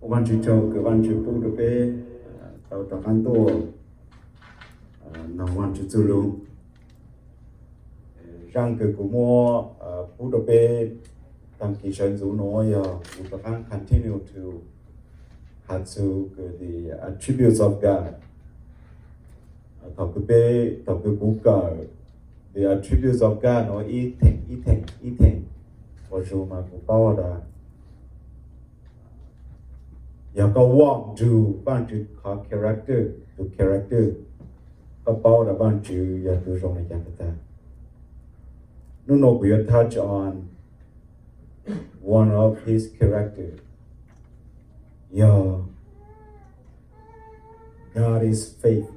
Ua Vajtswv tsaug kws Vajtswv pub rau peb tau rov qab tuaj noog Vajtswv txuj lug. Zaaj kws kuv muab pub rau peb taag kis sawv ntxuv nuav yog kuv rov qab continue to has to the attributes of God. Thaum kws peb, thaum kws kuv kawm the attributes of God nuav ib theem ib theem ib theem ua zug mas kuv paub tas yog koj walk nrug Vaajtswv qhov character, tus character, koj paub tas Vaajtswv yog tus zoo le caag tag. Nub nua kuv yuav touch on one of his character, yog God is faithful.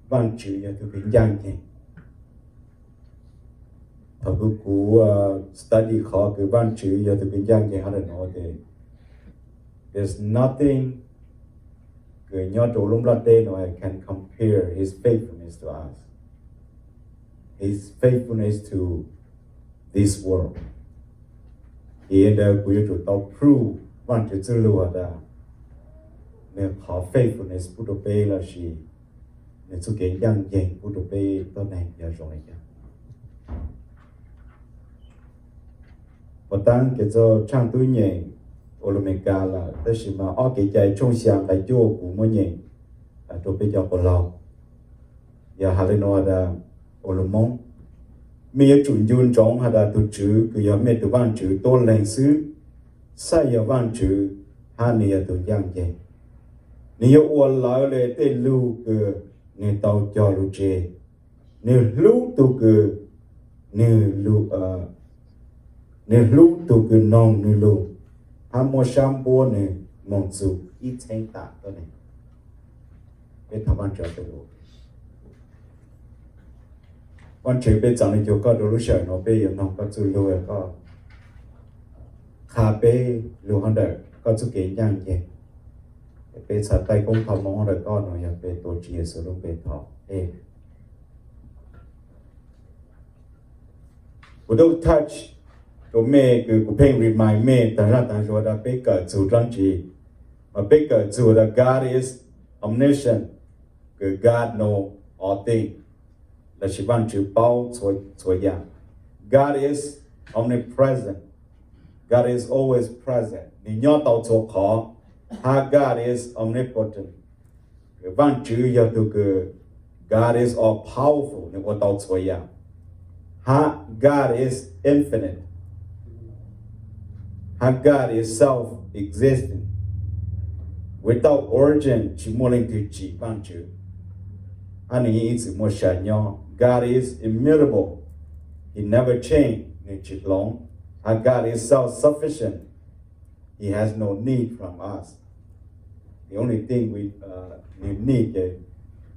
Vaajtswv yog tus kws ncaaj nceeg. Thaum kws kuv study qhov kws Vaajtswv yog tus kws ncaaj nceeg hab le nuav tes, there's nothing kws nyob rua lub nplaj teb nuav can compare his faithfulness to us. His faithfulness to this world. Tes ntawd kuv yuav tsum tau prove Vaajtswv txuj lug has tas nwg qhov faithfulness pub rau peb lossis nwg txuj kev ncaaj nceeg pub rau peb tuab neeg yog zoo le caag. Puas taab kev txug tshaaj tub nyeem ua lug Amelikas lawm, tab sis mas ob Kev cai tshooj xyaa nqai cuaj kuv muab nyeem rua peb cov quas laug. Yog has le nuav tas, ua lug Moob, mej yuav tsum ncu ntsoov has tas tug Tswv kws yog mej tug Vaajtswv tuab leeg xwb, txhaj yog Vaajtswv hab nwg yog tug ncaaj nceeg. Nwg yuav ua lawv le tej lug kws nwg tau cog lug tseg. Nwg hlub tug kws, nwg, nwg hlub tug kws noog nwg lug, hab muab sab npuab nwg moog txug ib txheeb tam tuab neeg. Peb thov Vaajtswv, Vaajtswv, peb txav nwg cuag koj rua lub sij hawm nuav, peb yuav noog koj txuj lug, koj qha peb lug hab ntawm koj txuj kev ncaaj nceeg. Peb txhais taij koob kho moov ntawm koj nuav yog peb tuav Tswv Yexus lub npe thov, amen. Kuv tub touch rua mej kws kuv pheej remind mej taag zaj taag zug tas peb kawm txug dlaab tsi, mas peb kawm txug tas God is omniscient, kws God know all things, lossis Vaajtswv paub txhua yaam. God is omnipresent, God is always present, nwg nyob tau txhua qhov. Hab God is omnipotent, Vaajtswv yog tug kws, God is all powerful, nwg ua tau txhua yaam. Hab God is infinite, hab God is self-existent, without origin, tsi muaj leej twg tsim Vaajtswv, hab nwg yeej ib txwm muaj sam nyob. God is immutable, he never change, nwg tsi hloov. Hab God is self-sufficient, he has no need from us. The only thing we, uh, need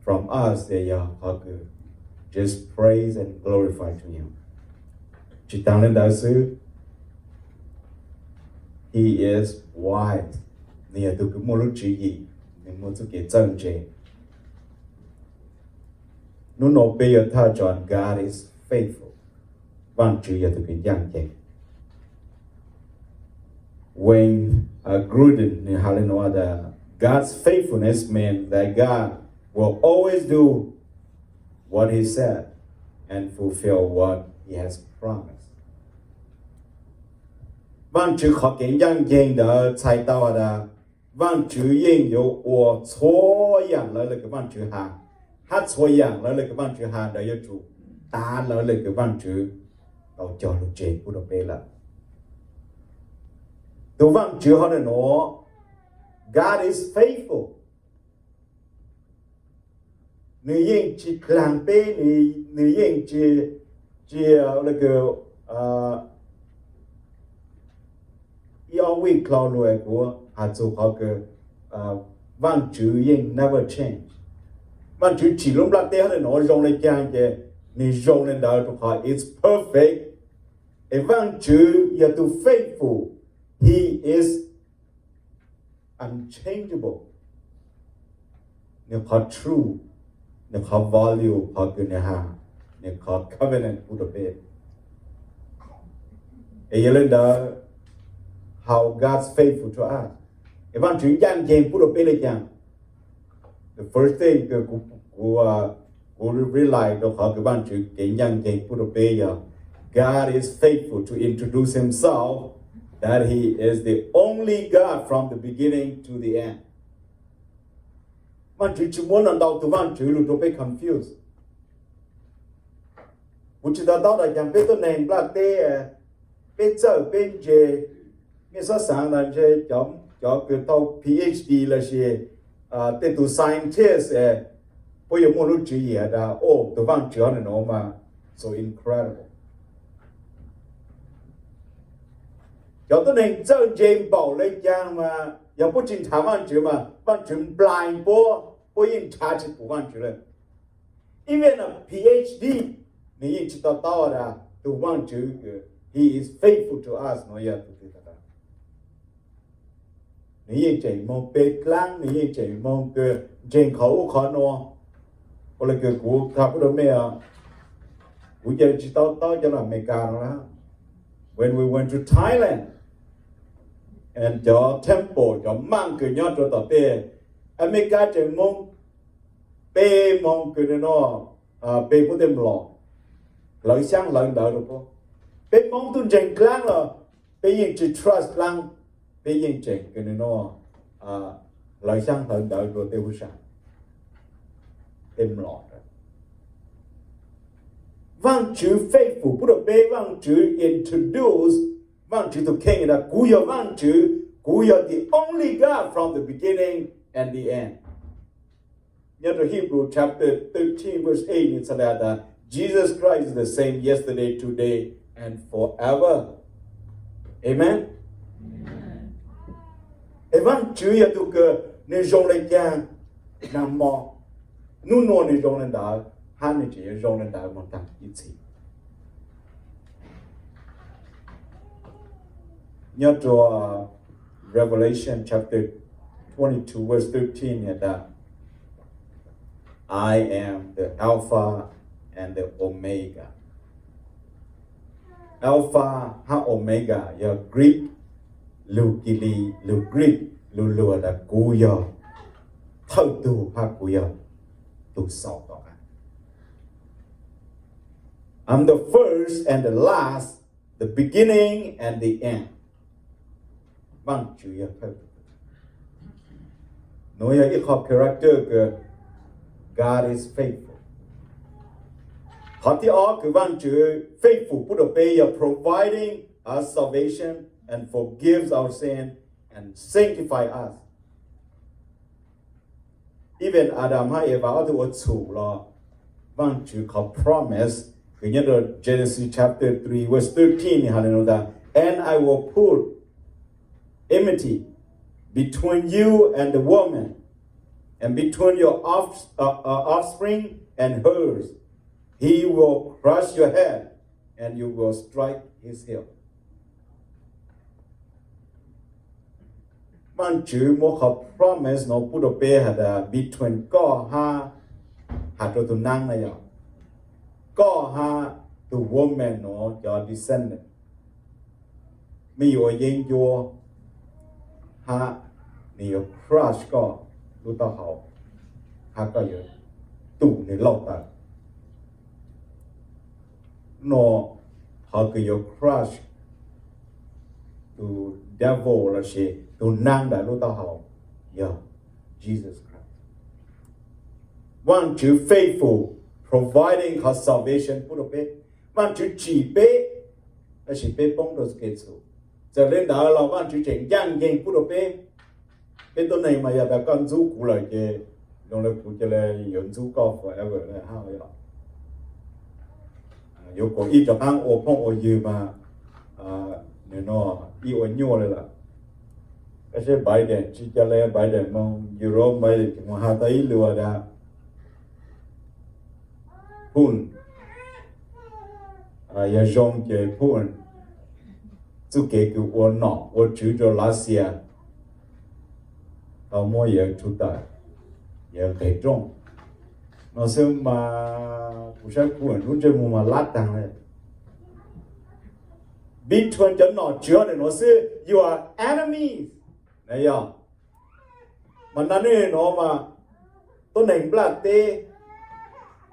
from us yog qhov kws just praise and glorify to him. Tsi taag le ntawd xwb, he is wise, nwg yog tug kws muaj lub tswv yim, nwg muaj txuj kev txawj ntse. Nub nua peb yuav thaj tso God is faithful, Vaajtswv yog tug kws ncaaj nceeg. Wayne Grudem nwg has le nuav tas, God's faithfulness means that God will always do what he said and fulfill what he has promised. Vaajtswv qhov kev ncaaj nceeg ntawd txhais tau has tas Vaajtswv yeej yuav ua txhua yaam lawv le kws Vaajtswv has, hab txhua yaam lawv le kws Vaajtswv has ntawd yuav tsum tav lawv le kws Vaajtswv tau cog lug tseg pub rau peb lawm. Tug Vaajtswv hov le nuav, God is faithful. Nwg yeej tsi dlaag peb, nwg yeej tsi, tsi, le kws, ib ob week dlhau lug kuv has txug qhov kws Vaajtswv yeej never change. Vaajtswv tsim lub nplaj teb hab le nuav zoo le caag ces nwg zoo le ntawd rua qhov it's perfect. Es Vaajtswv yog tug faithful, he is unchangeable. Nwg qhov true, nwg qhov value, qhov kws nwg has, nwg qhov covenant pub rua peb. Es yog le ntawd, how God's faithful to us. Es Vaajtswv ncaaj nceeg pub rua peb le caag? The first thing kws kuv, kuv, kuv realize rua qhov kws Vaajtswv kev ncaaj nceeg pub rua peb yog God is faithful to introduce himself, that he is the only God from the beginning to the end. Vaajtswv tsi muab ntau tug vaajtswv lug rua peb confuse. Kuv tsi to taub tas caag peb tuab neeg nplaj teb, peb txawj peb ntse, mej xob xaav tas ntshe cov kws tau PhD lossis tej tug scientist puab yuav muaj lub tswv yim tas, o, tug vaajtswv nuav mas so incredible. Cov tuab neeg txawj ntse npaum le caag mas yog puab tsi nrhav vaajtswv mas vaajtswv blind puab, puab yeej nrhav tsi pum vaajtswv le. Even a PhD, nwg yeej tsi to taub tas tug vaajtswv kws he is faithful to us nuav yog tug twg. Nwg yeej tseem moog pe dlaab, nwg yeej tseem moog kws ntseeg qhov ub qhov nuav. Ua le kws kuv has puab rua mej, kuv ca le tsi to taub cov lug Amelikas nuav na. When we went to Thailand, and cov temple, cov maaj kws nyob rua tom tej Amelikas tseem moog pe moog kws nwg nuav, pe puab tej mlom, hlawv xyaab hlawv ntawv rua puab. Peb Moob tub ntseeg dlaab los peb yeej tsi trust dlaab, peb yeej tseem kws nwg nuav hlawv xyaab hlawv ntawv rua tej huv sa, tej mlom. Vaajtswv faithful pub rua peb, Vaajtswv introduce Vaajtswv tug kheej tas kuv yog Vaajtswv, kuv yog the only God from the beginning and the end. Nyob rua Hebrew chapter thirteen verse eight nwg txhad has tas, Jesus Christ is the same yesterday, today, and forever. Amen. Es Vaajtswv yog tug kws nwg zoo le caag, nag mo, nub nua nwg zoo le ntawd, hab nwg tseem yuav zoo le ntawd moog taag ib txhis. Nyob rua Revelation chapter twenty-two verse thirteen has tas, I am the Alpha and the Omega. Alpha hab Omega yog Greek lug, kiag le lug Greek lug lug tas kuv yog thawj tug hab kuv yog tug xaus tom qab. I'm the first and the last, the beginning and the end. Vaajtswv yog thawj tug. Nuav yog ib qho character kws God is faithful. Qhov thib ob kws Vaajtswv faithful pub rua peb yog providing us salvation and forgives our sin and sanctify us. Even Adam hab Eva ob tug ua txhum los Vaajtswv qhov promise kws nyob rua Genesis chapter three verse thirteen nwg has le nuav tas, and I will put enmity between you and the woman, and between your off, uh, uh, offspring and hers. He will crush your head, and you will strike his heel. Vaajtswv muab qhov promise nuav pub rua peb has tas between koj hab, has rua tug naab na yog, koj hab tug woman nuav cov descendant, mej yuav ua yeeb ncuab, hab nwg yuav crush koj lub taub hau, hab koj yuav tum nwg lauj tawm. Nuav qhov kws yuav crush tug devil lossis tug naab ntawm lub taub hau yog Jesus Christ. Vaajtswv faithful, providing qhov salvation pub rua peb. Vaajtswv tsim peb, tab sis peb poob rua kev txhum. Txawm le ntawd los Vaajtswv tseem ncaaj nceeg pub rua peb. Peb tuab neeg mas yog tas koj ntxub kuv lawm ces zoo le kuv ca le yuav ntxub koj forever le hab os. Yuav kom ib co qaab ua phooj ua ywg mas, nwg nuav ib ua nyuaj le lawm. Tab sis Biden tsi ca le, Biden moog Europe, Biden tseem moog has tau ib lus tas Putin yog zoo ces Putin txuj kev kws ua nom ua tswv rua Lav Xias tau muab yawg tshuv tawm, yawg nqeg rooj. No xwb mas kuv saib Putin lub ntsej muag mas lab taag le. between cov nom tswv ntawm no xwb, you are enemies. Yog mas nab neb no mas tuab neeg nplaj teb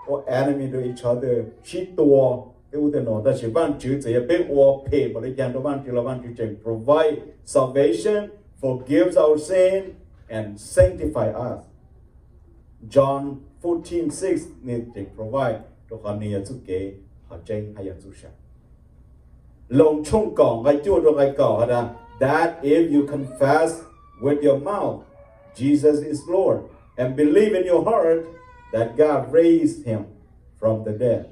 ua enemy to each other, sib tua tej ub tej no, tab sis Vaajtswv txawm yog peb ua phem npaum li caag rua Vaajtswv los Vaajtswv tseem provide salvation, forgives our sin, and sanctify us. John fourteen six, nwg tseem provide rua qhov nwg yog txuj kev, qhov tseeb hab yog txuj sa. Loos tshooj kaum nqai cuaj rua nqai kaum has tas, that if you confess with your mouth Jesus is Lord and believe in your heart that God raised him from the dead,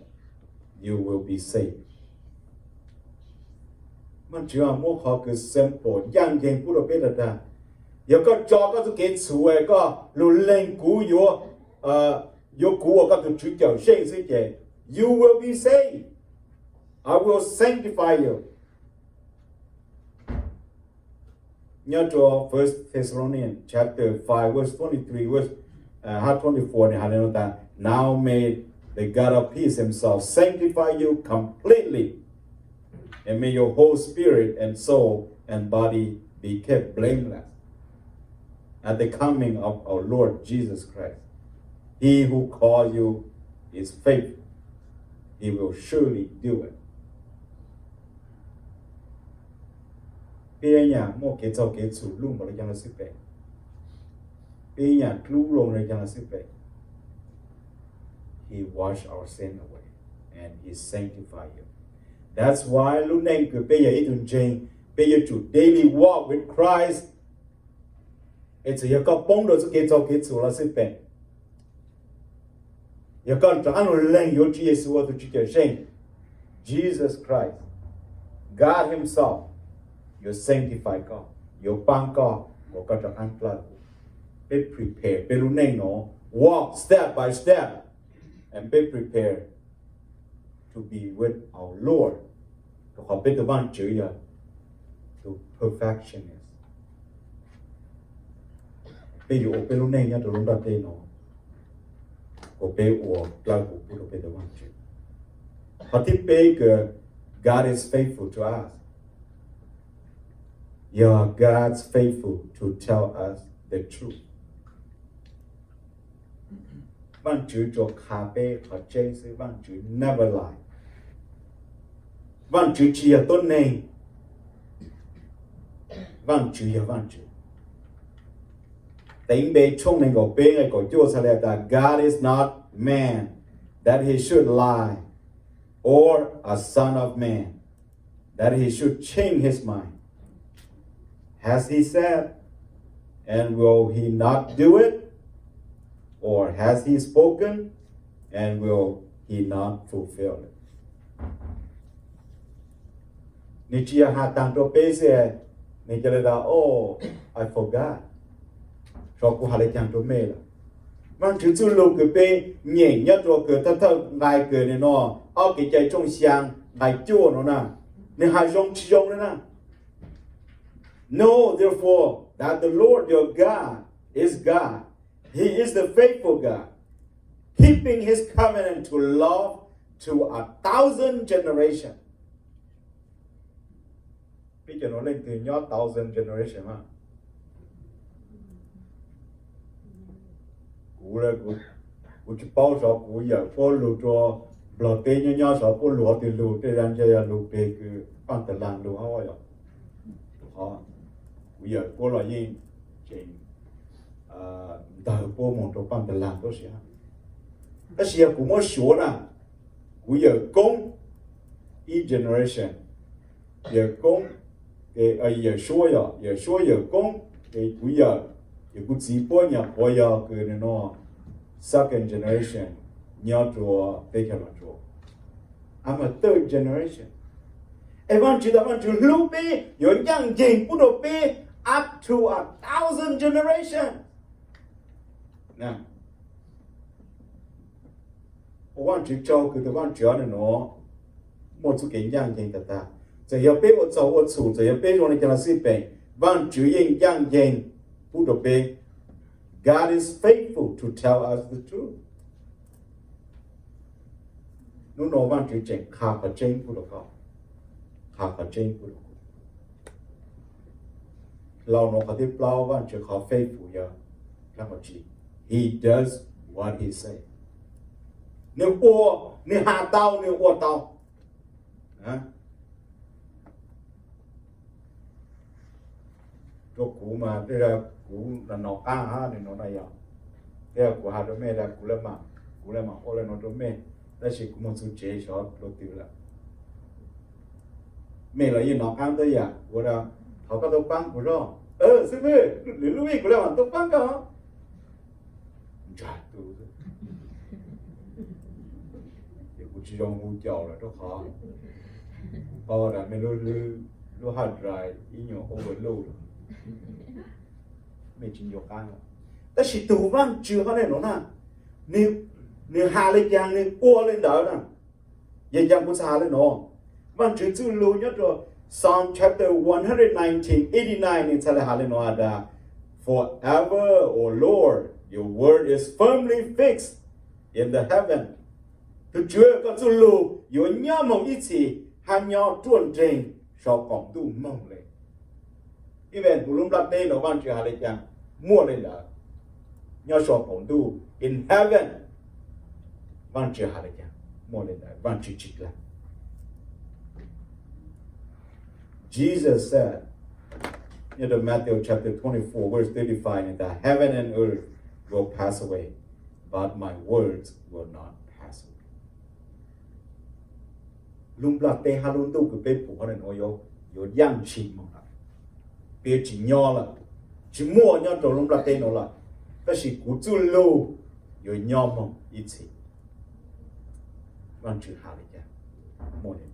you will be saved. Vaajtswv muab qhov kws simple ncaaj nceeg pub rua peb tag tag. Yog koj tso koj txuj kev txhum, koj lug lees kuv, yuav, yuav kuv ua koj tug Tswv Cawmseej xwb ces you will be saved. I will sanctify you. Nyob rua First Thessalonians chapter five, verse twenty-three, verse, uh, hab twenty-four nwg has le nuav tas, now may the God of peace himself sanctify you completely, and may your whole spirit and soul and body be kept blameless at the coming of our Lord Jesus Christ. He who called you is faithful. He will surely do it. Peb nyam muaj kev txaug kev txhum lug npaum le caag los xij peem, peb nyam dlub lug le caag los xij peem, He wash our sin away and He sanctify you. That's why lub neej kws peb yog ib tug ntseeg, peb yuav tsum daily walk with Christ. Es txawm yog koj poob rua txuj kev txaug kev txhum los xij peem, yog koj rov qaab lug lees yuav Tswv Yexus ua tug Tswv Cawmseej, Jesus Christ, God Himself yuav sanctify koj, yuav paab koj, ua koj rov qaab dlawb. Peb prepare peb lub neej nuav, walk step by step, and peb prepare to be with our Lord, rua qhov peb tug Vaajtswv yog tug perfectionist. Peb yuav ua peb lub neej nyob rua lub nplaj teb nuav, ua peb ua dlawb huv pub rua peb tug Vaajtswv. Qhov thib peb kws God is faithful to us, yog God's faithful to tell us the truth. Vaajtswv tsuas qha peb qhov tseeb xwb, Vaajtswv never lie. Vaajtswv tsi yog tuab neeg, Vaajtswv yog Vaajtswv. Teev Npe tshooj neeg nkaum peb nqai kaum cuaj txhais le tas, God is not man that he should lie, or a son of man that he should change his mind. Has he said, and will he not do it? Or has he spoken, and will he not fulfill it? Nwg tsi yog has taag rua peb xwb, nwg ca le tas, Oh, I forgot, xyov kuv has le caag rua mej lawm. Vaajtswv txuj lug kws peb nyeem nyob rua kws thawj thawj nqai kws nwg nuav, ob Kev cai tshooj xyaa nqai cuaj nuav na, nwg has zoo tsi zoo le na. Know therefore that the Lord your God is God. He is the faithful God, keeping his covenant to love to a thousand generations. Peb cov nuav leej twg nyob thousand generation mas? Kuv, kuv tsi paub, xyov kuv yawm puab lug rua Nplog teb nyob nyob xyov puab lug qhov twg lug, tej zag ntshe yog lug peg kws Paaj Tag Laag lug hab yog. Kuv yawm puab los yeej tseem ntawg puab moog rua Paaj Tag Laag tuab si. Tab sis yog kuv muab suav na, kuv yawm koob ib generation, yawm koob, yawm suab, yog yawm suab yawm koob, ces kuv yawm, ces kuv txiv puab nyuam qhuav yog kws nwg nuav second generation nyob rua teb chaws Los Tsuas. I'm a third generation. Es Vaajtswv tas Vaajtswv hlub peb, yuav ncaaj nceeg pub rua peb up to a thousand generation. Ua Vaajtswv tsaug kws tug Vaajtswv nuav muaj txuj kev ncaaj nceeg tag tag. Txawm yog peb ua txaug ua txhum, txawm yog peb zoo le caag los xij peem, Vaajtswv yeej ncaaj nceeg pub rua peb. God is faithful to tell us the truth. Nub nua Vaajtswv tseem qha qhov tseeb pub rua koj, qha qhov tseeb pub rau kuv. Hlau nuav qhov thib plaub, Vaajtswv qhov faithful yog dlaab qhov tsi? He does what he say. Nwg ua, nwg has tau, nwg ua tau. Rua kuv mas tej zag kuv nov qaab hab nwg nuav na yog, tej zag kuv has rua mej tas kuv le maam, kuv le maam ua le nuav rua mej, tab sis kuv moog txug tsev sov dlua tw lawm. Mej los yeej nov qaab tuab yam, kuv tas thov koj tau paab kuv zog. Xib fwb, lwm lub vij kuv le maam tau paab koj. Ntsag tu, ces kuv tsi zoo hu caum lawm rua qhov kuv paub tas mej lub, lub hard drive ib nyuag overload lawm, mej tsi nco qaab lawm. Tab sis tug Vaajtswv hov le nuav na, nwg has le caag nwg ua le ntawd na. Yog caag kuv txhaj has le nuav, Vaajtswv txuj lug nyob rua Psalm chapter one hundred nineteen, eighty-nine, nwg txhaj le has le nuav has tas, Forever, O Lord, your word is firmly fixed in the heaven. Tug Tswv, koj txuj lug yuav nyob moog ib txhis hab nyob ruaj nreeg sau qaum ntuj moog le. Ib vej kuv lub nplaj teb nuav Vaajtswv has le caag, muaj le ntawd. Nyob sau qaum ntuj, in heaven, Vaajtswv has le caag, muaj le ntawd, Vaajtswv tsi dlaag. Jesus said, in the Matthew chapter twenty-four, verse thirty-five, that heaven and earth will pass away, but my words will not pass away. Lub nplaj teb hab lub ntuj kws peb pum hov le nuav yuav, yuav yaj ntshis moog lawm, peb tsi nyob lawm, tsi muaj nyob rua lub nplaj teb nuav lawm, tab sis kuv txuj lug yuav nyob moog ib txhis. Vaajtswv has le caag, muaj le ntawd.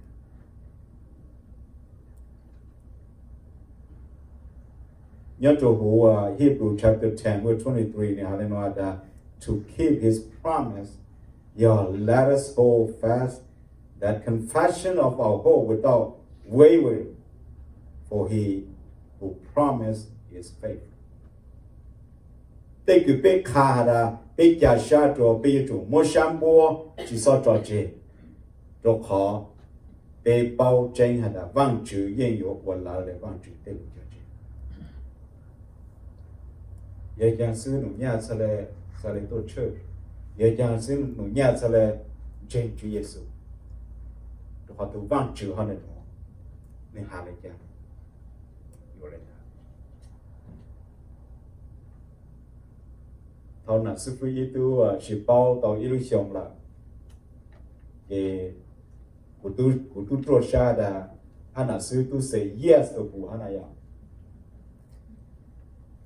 Nyob rua huv Hebrew chapter ten verse twenty-three nwg has le nuav tas, to keep his promise, yog let us hold fast that confession of our hope without wavering, for he who promise is faithful. Tej kws peb qha has tas peb ca sab rua peb yuav tsum muab sab npuab tsi xob tso tseg, rua qhov peb paub tseeb has tas Vaajtswv yeej yuav ua lawv le Vaajtswv tej lug cog tseg. Yog caag xwb num nyaj txhaj le, txhaj le tuaj tshwj, yog caag xwb num nyaj txhaj le ntseeg Tswv Yexus, rua qhov tug Vaajtswv hov le nuav, nwg has le caag yuav le ntawd. Thaus nam xib fwb ib tug tsi paub tau ib lub xyoo lawm, ces kuv tub ruaj sab tas hab nam xib fwb tub say yes rua kuv hab na yog.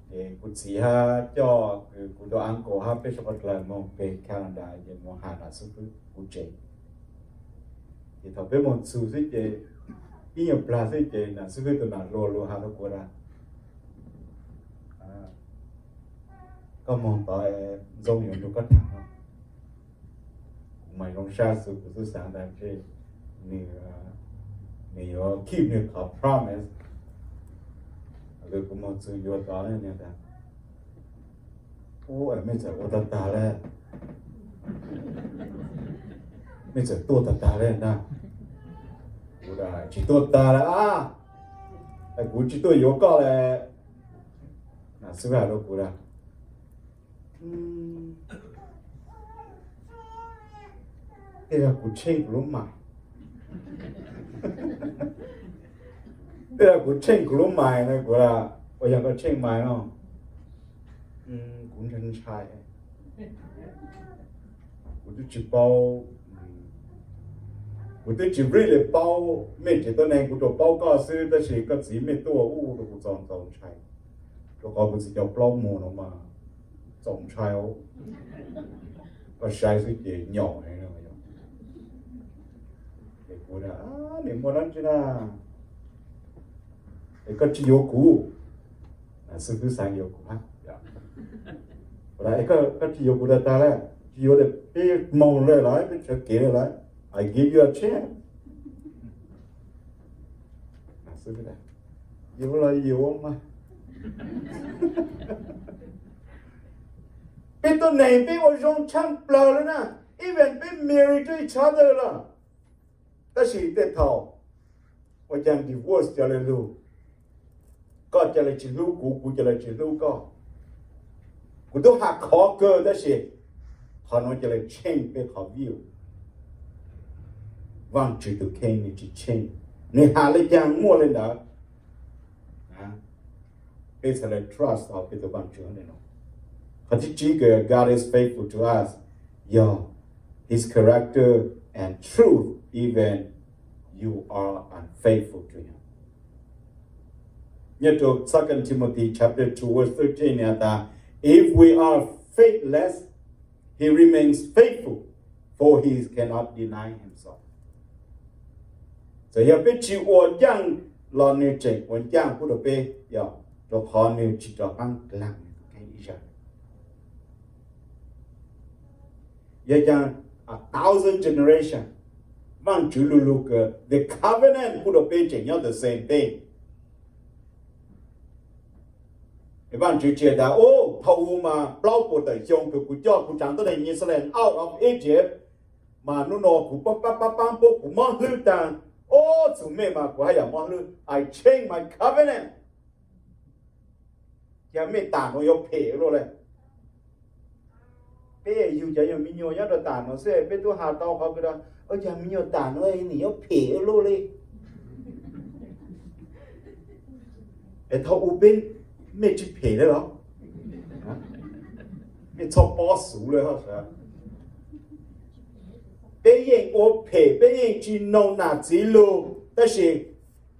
Ces kuv txiv hab coj kuv tug uncle hab peb suav dlawg moog peg Canada ces moog has nam xib fwb kuv tsev. Ces thaus peb moog txug xwb ces ib nyuag plag xwb ces nam xib fwb tug nam hluas lug has rua kuv tas, koj moog tod, Ntxoov yuav nrug koj tham. Kuv mas zoo sab xwb, kuv tub xaav tas ntshe nwg, nwg yuav keep nwg qhov promise. Kuv moog txug yuav tod, nwg tas, ub, mej txawm ua tag tag le, mej txawm tuaj tag tag le na. Kuv tas tsi tuaj tag le a, kuv tsi tuaj yuav koj le. Nam xib fwb has rua kuv tas, tej zag kuv tsheej kuv lub mais, tej zag kuv tsheej kuv lub mais na. Kuv tas, ua yog koj tsheej mais no? Kuv ntshai ntshai, kuv twb tsi paub, kuv twb tsi really paub mej tsev tuab neeg, kuv tsuas paub koj xwb, tab sis koj txiv mej tuaj ua rua kuv txaus ntxaus ntshai, rua qhov kuv txiv cov plaub muag no mas txaus ntshai. Koj saib xwb ces nyaum heev. Es kuv, nws muaj dlaab tsi na? Es koj tsi yuav kuv? Xib fwb xaav yuav kuv hab. Koj tsi yuav kuv tag tag le? Tsi yuav tas peb moog le lawm, peb tsawv kev le lawm. I give you a chance. Yuav los yuav mas. Peb tuab neeg peb ua zoo tshaj plawg le na, even peb married to each other lawm, tab sis tej thaum Ua cas divorce cov le lug, koj cov le tsis hlub kuv, kuv cov le tsis hlub koj. Kuv tub has khov kawg tab sis qhov nuav cov le tsheej peb qhov view. Vaajtswv tus kheej nwg tsis tsheej, nwg has le caag muaj le ntawd. Peb txhad le trust of peb tug Vaajtswv le nuav. Qhov thib tsib kws God is faithful to us, yog His character and truth even you are unfaithful to Him. Nyob rau Second Timothy chapter two verse thirteen nws has tas, if we are faithless, He remains faithful, for He cannot deny Himself. Txawm yog peb tsis ua ncaaj los nwg tseem ua ncaaj pub rau peb, yog rau qhov nwg tsis rov qaab dlaag nwg tus kheej ib zag. Yog caag a thousand generation, Vaajtswv lu lug kws the covenant pub rau peb tseem nyob the same thing. Vaajtswv tsis tas, o, thaum u mas plaub puas tawm xyoo kws kuv coj kuv tsaav tuab neeg Yixalayees out of Egypt, mas nub nua kuv paab paab paab paab pub kuv mob hlwb taag, o, txug mej mas kuv haj yam mob hlwb, I change my covenant. Cas mej tam nuav yuav phem luaj le. Peb yug cov yug me nyuam nyob rau tam nuav xwb peb tub has tau qhov kws, o, cas me nyuam tam nuav nwg yuav phem luaj le. Es thaum u peb, mej tsis phem le los? Mej txhob pob xuv le. Peb yeej ua phem, peb yeej tsis noog nam txiv lug, tab sis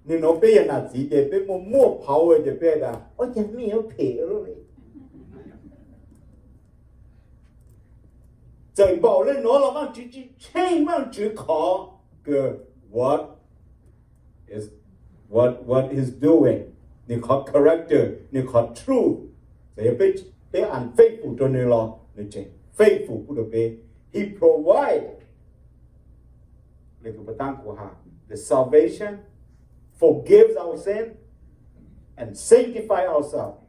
nwg nuav peb yog nam txiv ces peb muaj muaj power ces peb tas, o, cas mej yuav phem luaj le. Txawm npaum le nuav los Vaajtswv tsis tsheej Vaajtswv qhov kws what is, what, what He's doing, nwg qhov character, nwg qhov truth. Txawm yog peb, peb unfaithful rau nwg los nwg tseem faithful pub rau peb. He provide, le kws puas taab kuv has, the salvation, forgives our sin, and sanctify ourselves.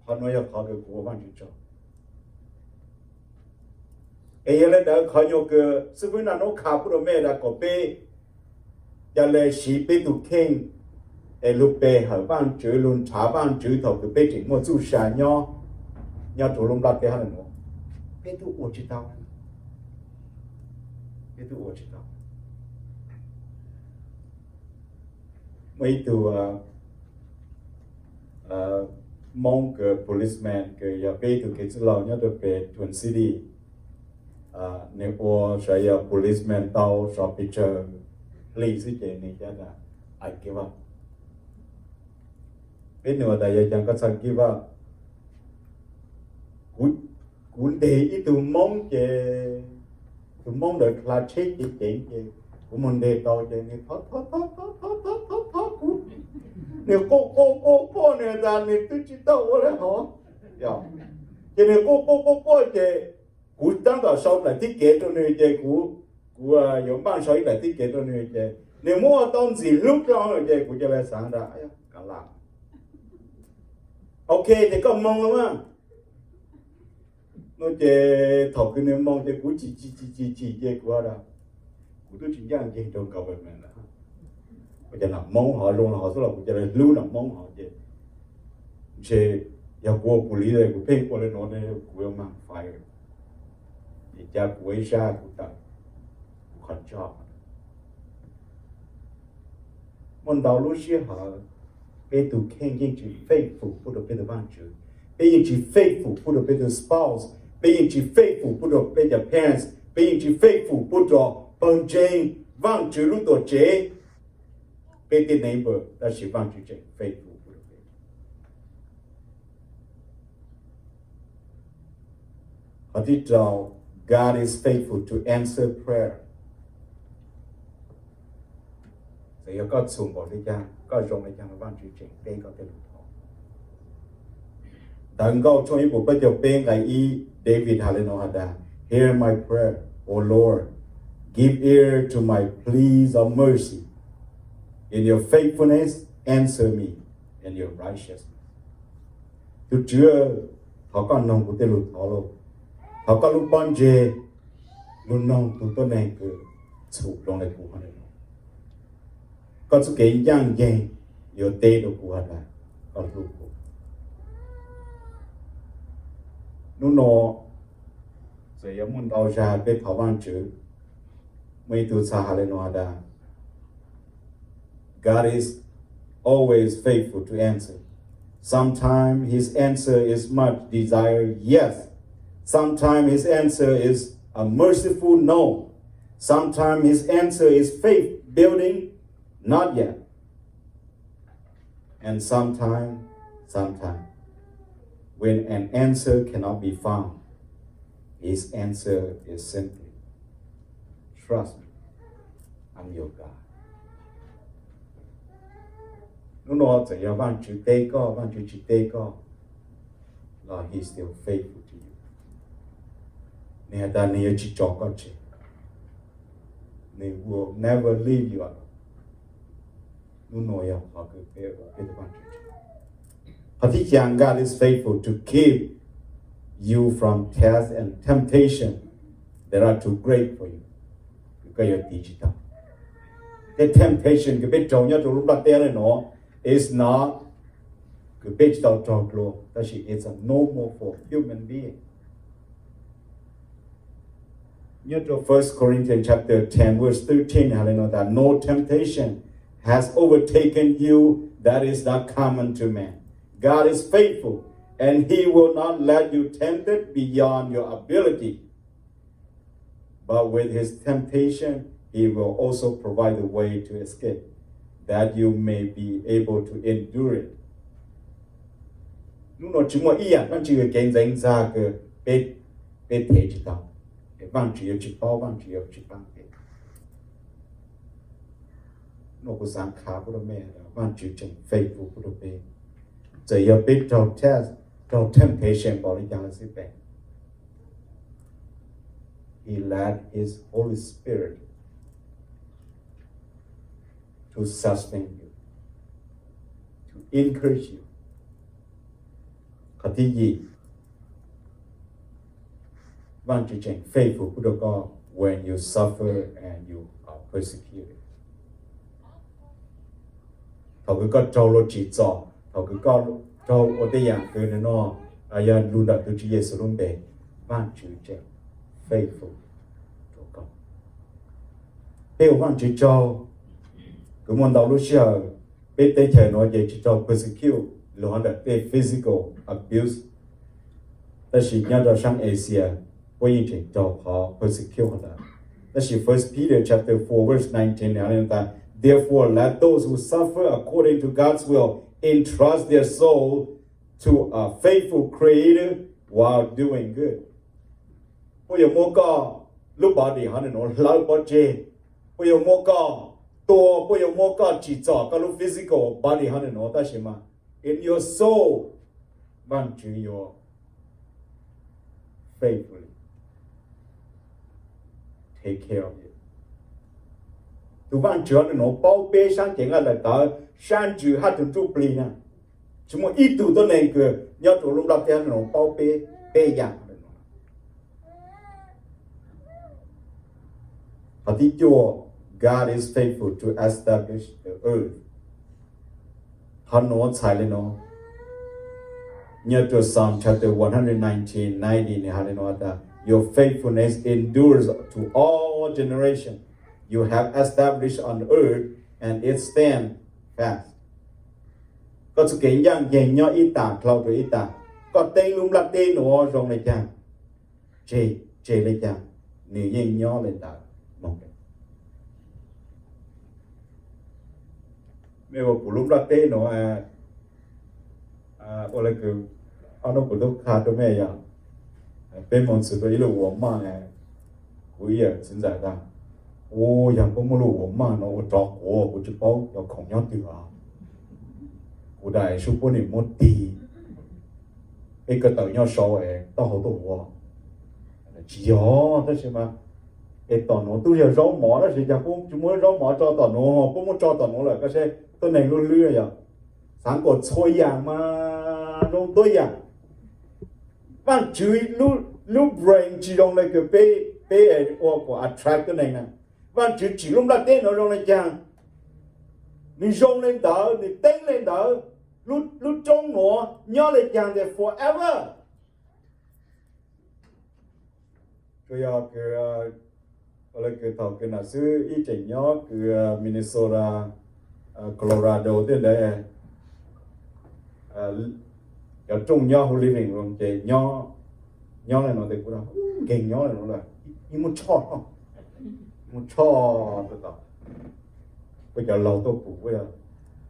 Qhov nuav yog qhov kws kuv ua Vaajtswv tsaug. Es yog le ntawd qhov nyuas kws xib fwb Naj Nub qha pub rau mej tas kom peb ca le siv peb tug kheej es lug pe hawm Vaajtswv, lug nrhav Vaajtswv thaum kws peb tseem muaj txuj sa nyob, nyob rua lub nplaj teb hab le nuav, peb tub ua tsis tau. Peb tub ua tsis tau. Muaj ib tug Moob kws policeman kws yog peb ib tug kev txwj laug nyob rau pem Twin City, nwg ua sav yog policeman tau sav pes tsawg hli xwb ces nwg ca tas, I give up. Peb nug tas yog caag koj txhaj give up? Kuv, kuv ntes ib tug Moob ces tus Moob ntawd hla tsheb ceev ceev ces kuv moog ntes tau ces nwg thov thov thov thov thov thov kuv, nwg quaj quaj quaj quaj nwg tas nwg twb tsis tau ua le hov. Ces nwg quaj quaj quaj quaj ces kuv tab tom sau daim txij kev rau nwg ces kuv, kuv yuav npaj sau ib daim txij kev rau nwg ces nwg muab ua tau ntxim hlub dlua ces kuv ca le xaav tas, kav liam, ok ces koj moog lawm mas. No ces thaum kws nwg moog ces kuv chim chim chim chim chim ces kuv has tas, kuv twb tsis ncaaj nceeg rau government lawm, ua cas nam Moob hov zoo le hov xwb los kuv ca le hlub nam Moob hov ces ntshe yog kuv ua police kuv pheej ua le nuav ne kuv yuav mag fire, ces ca kuv ua ib sab kuv tawm kuv qhov tso. Muaj ntau lub sij hawm peb tug kheej yeej tsis faithful pub rau peb tug Vaajtswv, peb yeej tsis faithful pub rau peb tug spouse, peb yeej tsis faithful pub rau peb cov parents, peb yeej tsis faithful pub rau pawg ntseeg, Vaajtswv lub tuam tsev, peb tej neighbor, tab sis Vaajtswv tseem faithful pub rau peb. Qhov thib rau, God is faithful to answer prayer. Txawm yog koj txhum npaum le caag, koj zoo le caag los Vaajtswv tseem teb koj tej lus thov. Ntawv Nkauj tshooj ib puas plaub caug peb nqe ib, David has le nuav has tas, Hear my prayer, O Lord, give ear to my pleas of mercy. In your faithfulness, answer me in your righteousness. Tug Tswv, thov koj noog kuv tej lus thov lauj. Thov koj lub pob ntseg lug noog tug tuab neeg kws txhum zoo le kuv hov le nuav. Koj txoj kev ncaj ncees yuav teb rau kuv has tas koj hlub kuv. Hnub no txawm yuav muaj ntau zag peb thov Vaajtswv, muaj ib tug txhais has le nuav has tas, God is always faithful to answer. Sometimes his answer is much desire, yes. Sometimes his answer is a merciful no. Sometimes his answer is faith building, not yet. And sometimes, sometimes, when an answer cannot be found, his answer is simply, trust me, I'm your God. Hnub no txawm yog Vaajtswv teb koj, Vaajtswv tsis teb koj, los he's still faithful to you. Nws has tas nws yuav tsis tso koj tseg. Nws will never leave you alone. Hnub no yog qhov kws peb ua peb tug Vaajtswv tsaug. Qhov thib xyaa, God is faithful to keep you from test and temptation that are too great for you. Kws koj yuav tiv tsis tau. Tej temptation kws peb raug nyob rau lub nplaj teb le nuav is not kws peb tsis tau raug dlua, tab sis it's a normal for human being. Nyob rau First Corinthians chapter ten verse thirteen has le nuav tas, no temptation has overtaken you that is not common to man. God is faithful, and he will not let you tempted beyond your ability. But with his temptation, he will also provide the way to escape, that you may be able to endure it. Hnub no tsis muaj ib yaam dlaab tsi kev ntxeev ntxag kws peb, peb them tsis tau, es Vaajtswv yuav tsis paub, Vaajtswv yuav tsis paab peb. No kuv xaav qha pub rau mej, Vaajtswv tseem faithful pub rau peb. Txawm yog peb raug test, raug temptation npaum li cas los xij peem, he let his Holy Spirit to sustain you, to encourage you. Qhov thib yim, Vaajtswv tseem faithful pub rau koj when you suffer and you are persecuted. Thaum kws koj raug luag tsim txom, thaum kws koj raug ua tej yaam kws nws no yog lug ntawm tug Tswv Yexus lub npe, Vaajtswv tseem faithful rau koj. Peb ua Vaajtswv tsaug, kws muaj ntau lub sij hawm peb teb chaws nuav ces tsis raug persecute lug hov ntawm tej physical abuse, tab sis nyob rau saab Asia puab yeej tseem raug qhov persecute hov ntawd. Tab sis First Peter chapter four verse nineteen has tas, therefore let those who suffer according to God's will entrust their soul to a faithful Creator while doing good. Puab yuav muab koj lub body hov ntawm nuav hlawv pov tseg, puab yuav muab koj tua, puab yuav muab koj tsim txom koj lub physical body hov ntawm nuav, tab sis mas in your soul, Vaajtswv yuav faithfully take care of you. Tus Vaajtswv hov ntawm nuav paub peb sab cev nqaij daim tawv, sab ntsws hab tug ntsuj plig na. Tsis muaj ib tug tuab neeg kws nyob rau lub nplaj teb hov ntawm nuav paub peb, peb yaam. Qhov thib cuaj, God is faithful to establish the earth. Qhov nuav txhais le nuav, nyob rau Psalm chapter one hundred nineteen, ninety nws has le nuav tas, your faithfulness endures to all generation. You have established on earth and it stand fast. Koj txuj kev ncaaj nceeg nyob ib tag dlhau rua ib tag. Koj teeb lub nplaj teb nuav zoo le caag, tseg, tseg le caag, nws yeej nyob le ntawd moog. Mej ua kuv lub nplaj teb nuav, ua le kws ob nub kuv tub qha rua mej yog, peb moog txug rua ib lub ua maaj, kuv ib yawm txiv ntxawm tas, ua yog puab muab lub ua maaj nuav ua rov quav kuv tsi paub cov khoom nyob twg os. Kuv tas sub puab nim muab tig, peb ko taw nyob sau es taub hau tuaj ua. Tsis yog, tab sis mas es tom nuav tub yog zaub mov, tab sis cas puab tsis muab zaub mov tso tom nuav, puab muab tso tom nuav lawm, koj saib tuab neeg lub hlwb yog. Xaav kom txhua yaam mas zoo tuab yaam. Vaajtswv lub brain tsis zoo le kws peb, peb ua kom attract tuab neeg na. Vaajtswv tsim lub nplaj teb nuav zoo le caag, Nws zoo li ntawd, nws teeb li ntawd, lub roob nuav nyob li cas ntawd forever. Tsuas yog kws, ua le kws thaum kws nam xwb ib tseem nyob kws Minnesota, Colorado tej ntawd, cov rooj nyob huv living room ces nyob, nyob le nuav tes kuv nkeeg nyob le nuav lawm, yeej muaj tshoj, muaj tshoj tau. Kuv cov laug tuaj pum kuv,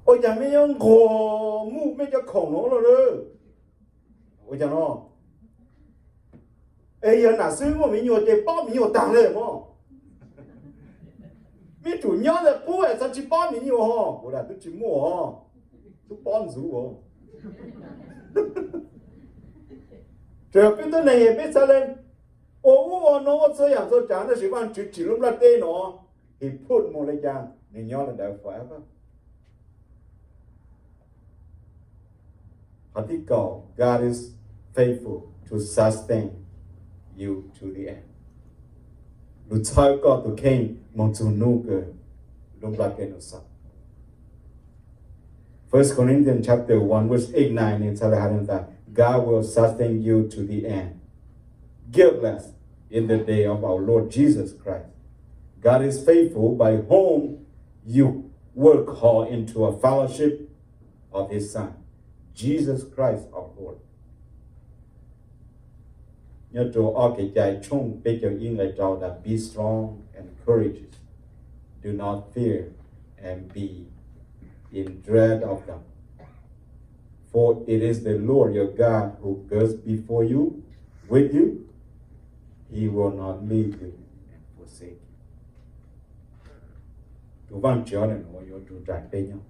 ua cas mej nyob nquag muj mej cov khoom nuav lawm? Ua cas no? Es yog nam xwb muaj me nyuam ces pob me nyuam taag le mog. Mej tsum nyob ntawd qub es txhob tsi pob me nyuam ho. Kuv lam tub tsi muaj os, tub pob ntxuv os. Tsuas yog peb tuab neeg peb txhad le ua ub ua no ua txhua yaam txhua tsaav, tab sis Vaajtswv tsim lub nplaj teb no, he put moog le caag nws nyob le ntawd forever. Qhov thib kaum, God is faithful to sustain you to the end. Nws txhawb koj tus kheej moog txug nub kws lub nplaj teb no xaus. First Corinthians chapter one verse eight, nine nws txhad le has tas, God will sustain you to the end, guiltless, in the day of our Lord Jesus Christ. God is faithful, by whom you were called into a fellowship of his Son, Jesus Christ our Lord. Nyob rau ob Kev cai tshooj peb caug ib nqe rau tas, be strong and courageous. Do not fear and be in dread of them. For it is the Lord your God who goes before you, with you. He will not leave you and forsake you. Tus Vaajtswv nuav yuav nrug nraim peb nyob.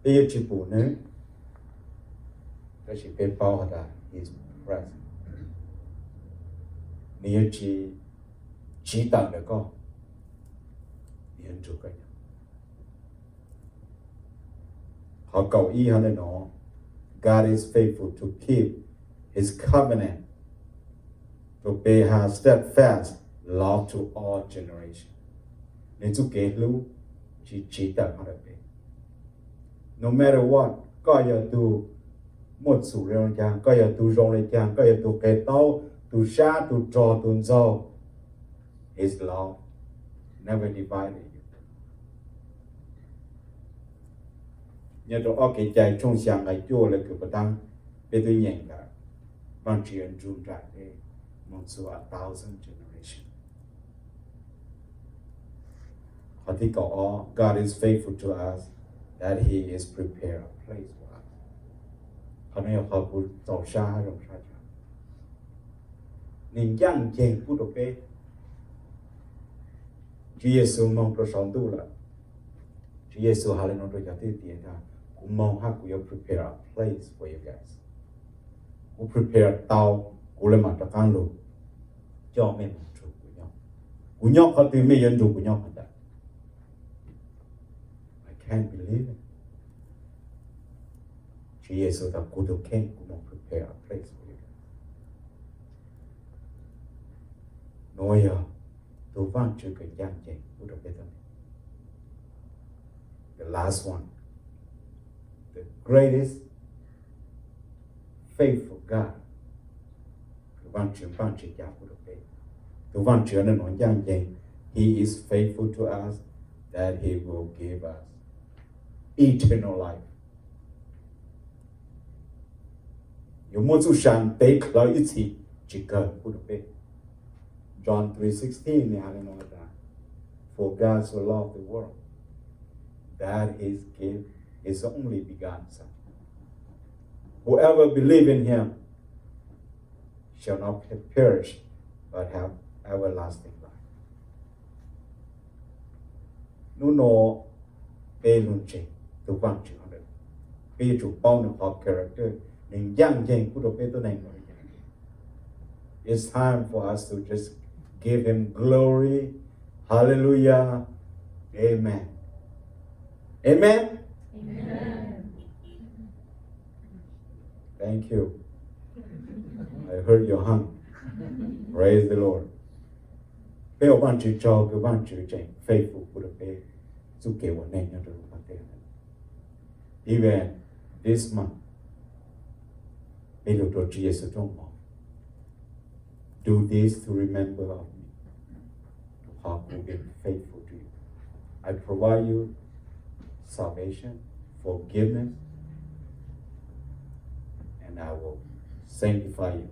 Peb yuav tsi pum nws, tab sis peb paub has tas his presence, nws yuav tsi tsiv tawm ntawm koj, nws yuav nrug koj nyob. Qhov kaum ib hov ntawm no, God is faithful to keep his covenant, to be has steadfast love to all generation. Nws txuj kev hlub tsi tsiv tawm hov ntawm peb. No matter what, koj yog tug muaj txum le caag, koj yog tug zoo le caag, koj yog tug qe taub, tug sab, tug rog, tug ntxaug, his love never divided you. Nyob rau ob Kev cai tshooj xya nqe cuaj le kws puas taab, peb twb nyeem tas Vaajtswv yuav nrug nraim peb moog txug a thousand generation. Qhov thib kaum ob, God is faithful to us, that he is prepare a place for us. Qhov no yog qhov kuv txaus sab hab zoo sab. Nws ncaaj nceeg pub rau peb. Tswv Yexus moog rau saum ntuj lawm. Tswv Yexus has le nuav rau cov thwj tim tas, kuv moog hab kuv yuav prepare a place for you guys. Kuv prepare tau, kuv le maam rov qaab lug coj mej moog nrug kuv nyob. Kuv nyob qhov twg mej yuav nrug kuv nyob qhov ntawd. I can't believe it. Tswv Yexus tas kuv tug kheej kuv moog prepare a place for you guys. Nuav yog tug Vaajtswv kws ncaaj nceeg pub rau peb tau. The last one, the greatest faithful God, kws Vaajtswv npaaj tsi ca pub rau peb. Tug Vaajtswv nuav ncaaj nceeg, he is faithful to us, that he will give us eternal life. Yuav muaj txuj sa ntev dlhawv ib txhis tsis kawg pub rau peb. John three sixteen nws has le nuav tas, for God so loved the world that he gave his only begotten Son, whoever believe in him shall not perish but have everlasting life. Nub nua peb lug ntseeg tug Vaajtswv hov ntawm, peb yuav tsum paub nws qhov character, nws ncaaj nceeg pub rau peb tuab neeg. It's time for us to just give him glory. Hallelujah. Amen. Amen. Thank you. I heard your hand. Praise the Lord. Peb ua Vaajtswv tsaug kws Vaajtswv tseem faithful pub rau peb. txuj kev ua neej nyob rau lub qab teb. Even this month, peb lug rua Tswv Yexus rooj mov. Do this to remember of me. Rua qhov kuv been faithful to you. I provide you salvation, forgiveness, and I will sanctify you.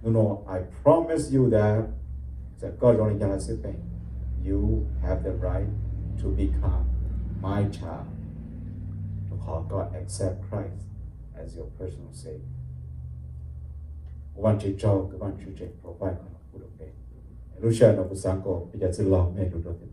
Hnub no, I promise you that, txawm koj zoo li cas los xij peem, you have the right to become my child. Rua qhov koj accept Christ as your personal Savior. Ua Vaajtswv tsaug kws Vaajtswv tseem provide qhov no pub rua peb. Lub sij hawm no kuv xaav kom peb cov txwj laug mej lug rua tim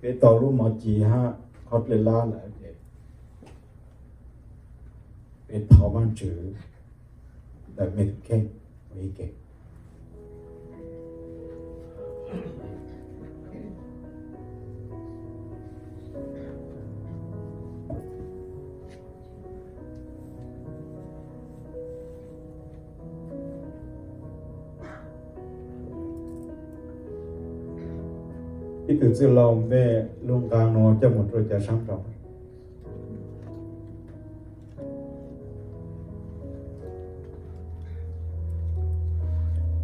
Peb tau lub mov ci hab qhov dlej lab lawm ces peb thov Vaajtswv ntawm mej tus kheej ua ib ke. Ib tug txwj laug, mej lub nqaa nuav coj moog rua cov saab nraud.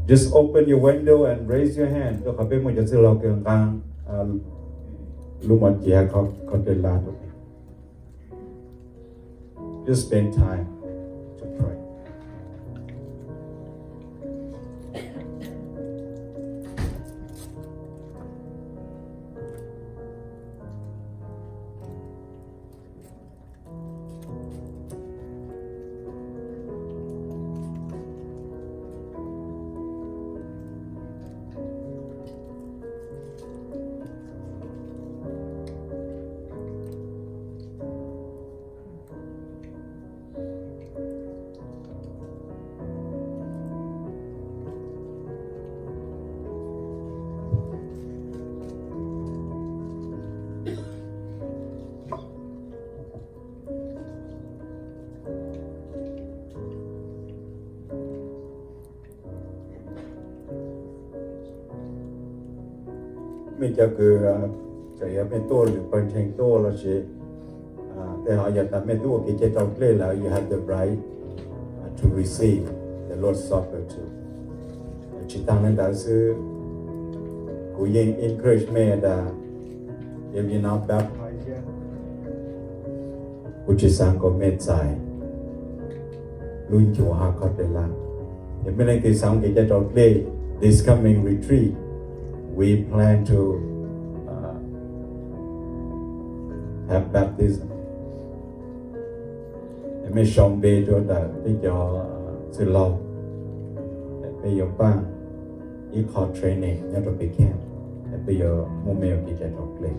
Just open your window and raise your hand, rua qhov peb muaj cov txwj laug kws nqaa lub mov ci hab qhov dlej lab rua peb. Just spend time to pray. Mej cov kws txawm yog mej tuaj lwm pawg ntseeg tuaj lossis tej hov, yog tas mej tub ua kev cai raus dlej lawm, you have the right to receive the Lord's Supper too. Tsis taag le ntawd xwb, kuv yeej encourage mej tas if you not baptized yet, kuv tsis xaav kom mej txais lub ncuav hab qhov dlej lab. Yog mej leej twg xaav ua kev cai raus dlej, this coming retreat, we plan to have baptism. Mej sau npe rua ntawm peb cov txwj laug, peb yuav npaaj ib qho training nyob rua peb camp, peb yuav muab mej ua kev cai raus dlej.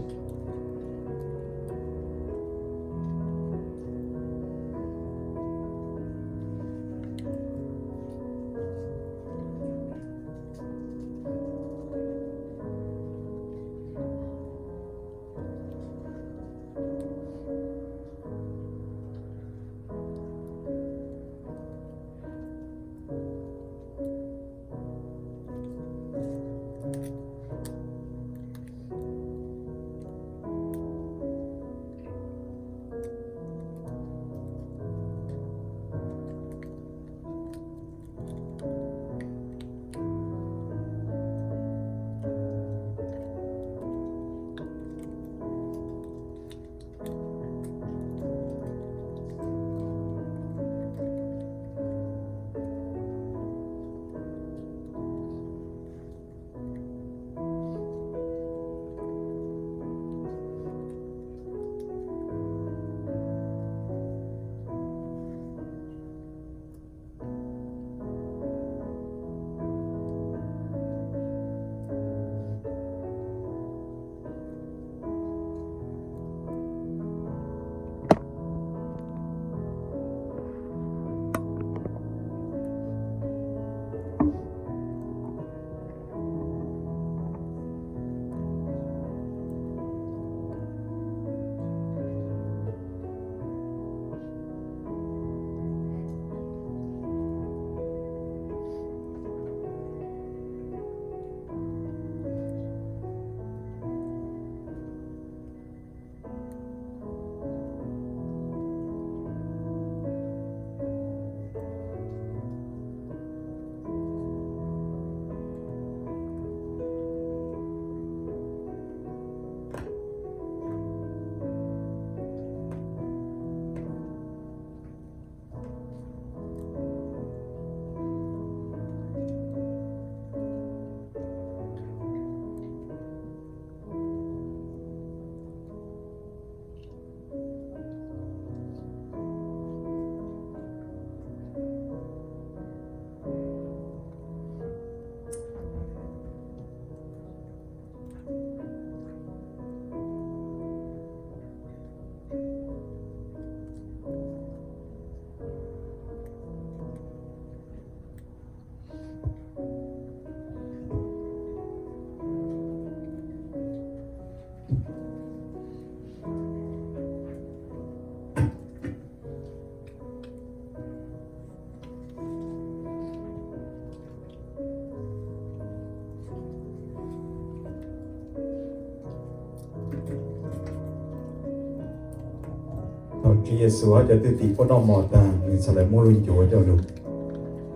Yexus hab cov thwj tim puab noj mov taag, nwg txhad le muab lub ncuav coj lug,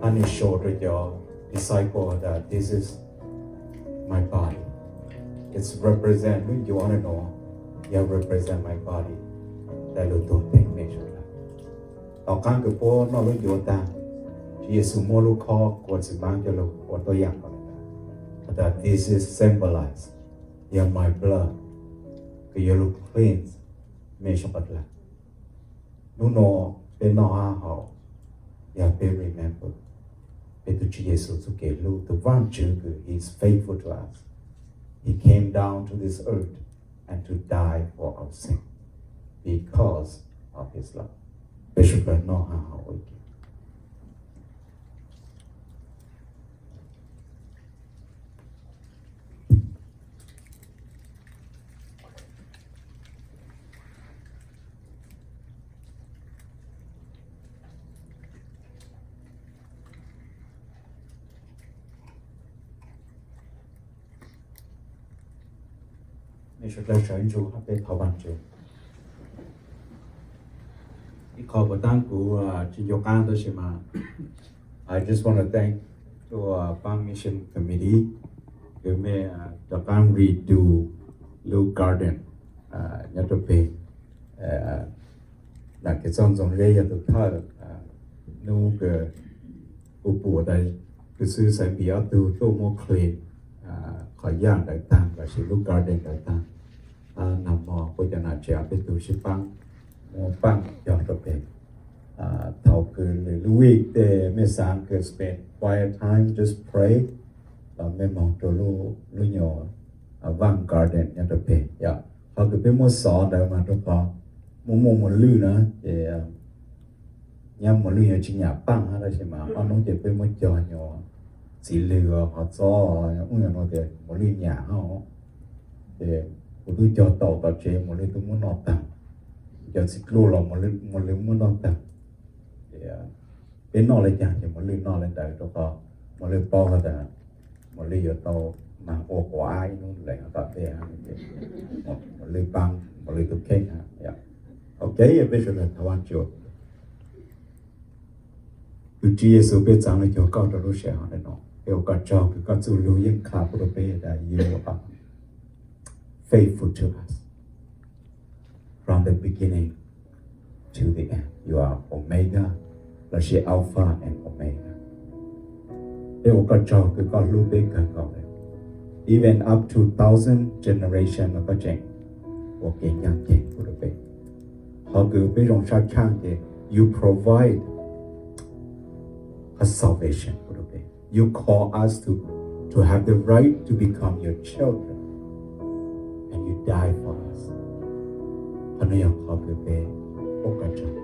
hab nwg show rua cov disciple that this is my body. It's represent, lub ncuav nuav yog represent my body, le lug tuag theej mej suav dlawg. Tom qaab kws puab noj lub ncuav taag, Tswv Yexus muab lub khob kuav txiv npaab coj lug ua tuab yaam rua nwg, that this is symbolize, yog my blood, kws yuav lug cleanse mej suav dlawg. Nub nua peb noj hab haus, yog peb remember peb tug Tswv Yexus txuj kev hlub, tug Vaajtswv kws He is faithful to us. He came down to this earth and to die for our sin because of His love. Peb suav dlawg noj hab haus ua ke. Mej suav dlawg sawv ntsug hab peb thov Vaajtswv. Ib qho puas taab kuv tsi ncu qaab tab sis mas I just want to thank to, uh, Pang Mission Committee kws mej rov qaab redo lub garden nyob rua peg. Nam Kev Txooj Ntxoov Zeb yog tug thawj, nub kws kuv pum tas kws xwb Xaiv Npis ob tug tuaj muab clean qhov yaaj ntawd taag lossis lub garden ntawd taag. Nag hmo kuv cov nam tsev ob peb tug sib paab muab paaj cog rua peg. Thaus kws lwm lub week tej mej xaav kws spend quiet time, just pray, los mej moog rua lub nyuas Vaaj Garden nyob rua peg yom. Qhov kws peb muab xov ntawd mas rua qhov muaj muaj mos lwj na, ces nyab mos lwj yuav tsi nyam paaj hab, tab sis mas ob hnub ces peb muab cog nyuas txiv lwg, qhov txob, ub, nyuas no tias mos lwj nyam hab. Ces kuv tub cog tau tom tsev mos lwj tub muab noj taag, cov txiv dluj los mos lwj muab noj taag. Ces peb noj le caag ces mos lwj noj le ntawd, rua qhov mos lwj paub has tas mos lwj yuav tau mas ua quav ab ib hnub lees tom ntej, mos lwj paab mos lwj tub kheej hab. Ok, peb suav dlawg thov Vaajtswv. Tus Tswv Yexus, peb txaav lug cuag koj rua lub sij hawm no, peb ua koj tsaug kws koj txuj lug yeej qha kuv rua peb tas you are faithful to us from the beginning to the end. You are Omega, lossis Alpha and Omega. Peb ua koj tsaug kws koj hlub peb kawg nkaus le, even up to thousand generation los koj tseem ua kev ncaaj nceeg kuv rua peb. Qhov kws peb zoo sab tshaaj ces you provide a salvation kuv rua peb. You call us to, to have the right to become your children, and you die for us. Qhov no yog qhov kws peb ua koj tsaug.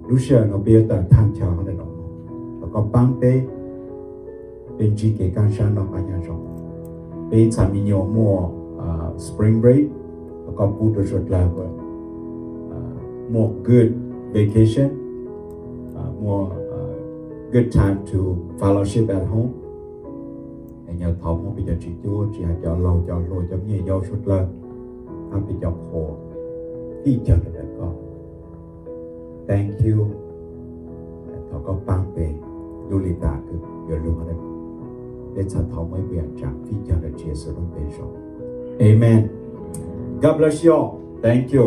Lub sij hawm no peb yuav tawm thaaj chaw no, thov koj paab peb, peb ntsib kev kaaj sab noj qab nyob zoo. Peb ib txha me nyuam muaj spring break, thov koj pub rua suav dlawg muaj good vacation, muaj good time to fellowship at home. Es nyuam thov muab peb cov tswv cuab, tsis has cov laug cov hluas, cov me nyuam yaus suav dlawg, hab peb cov qhua fij cawg rua ntawm koj. Thank you. Thov koj paab peb lub le tas kws yuav lug, peb txhad thov muaj ib puas yaam tsaa fij cawg rua Tswv Yexus lub npe zoo. Amen. God bless you all. Thank you.